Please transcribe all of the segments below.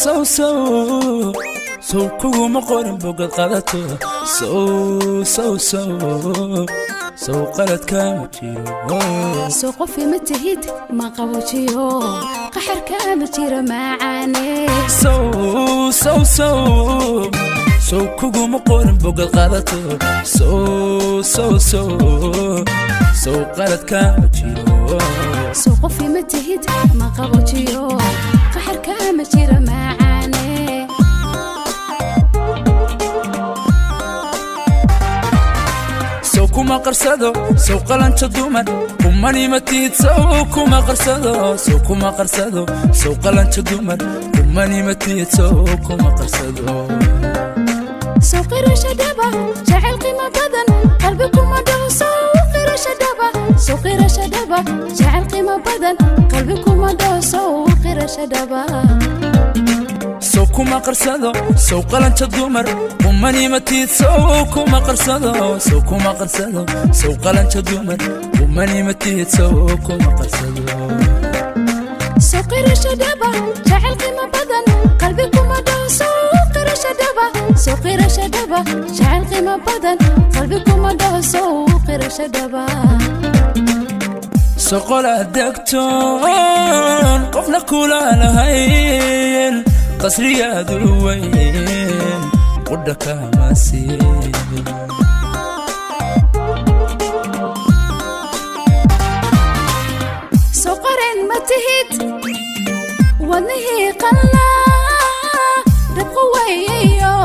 Sow sow sow kuguma qorin bogad qadato. Sow sow sow sow qaladka ma jiro. Soo qofi ma tihid, ma qaboojiyo, qaxarka ma jiro macaane. Sow sow sow sow kuguma qorin bogad qadato. Sow sow sow sow qaladka ma jiro. Soo qofi ma tihid, ma qaboojiyo, qaxarka ma jiro macaane. Sow kuma qarsado, sow qalanta dumar kumani matid. Sow kuma qarsado, sow kuma qarsado, sow qalanta dumar kumani matid. Sow kuma qarsado. Soo qirasho dhaba jacayl qiimo badan qalbi kuma dhaho. Soo qirasho dhaba, soo qirasho dhaba jacayl qiimo badan qalbi kuma dhaho. Soo qirasho dhaba. Sow kuma qarsado, sow qalanta dumar kumani matid. Sow kuma qarsado, sow kuma qarsado, sow qalanta dumar kumani matid. Sow kuma qarsado. Soo qirasho dhaba jacayl qiimo badan qalbi kuma dhaho. Soo qirasho dhaba, soo qirasho dhaba jacayl qiimo badan qalbi kuma dhaho. Soo qirasho dhaba. Soqola degtoon qofna kula lahayn, qasriyaadu weyn qudha kama siin. Soo qoren ma tihid, wadnihii qalnaa dhabqu wayayo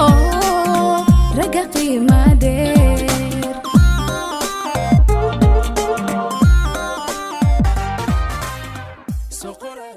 ragga qiima dheer. Soqola.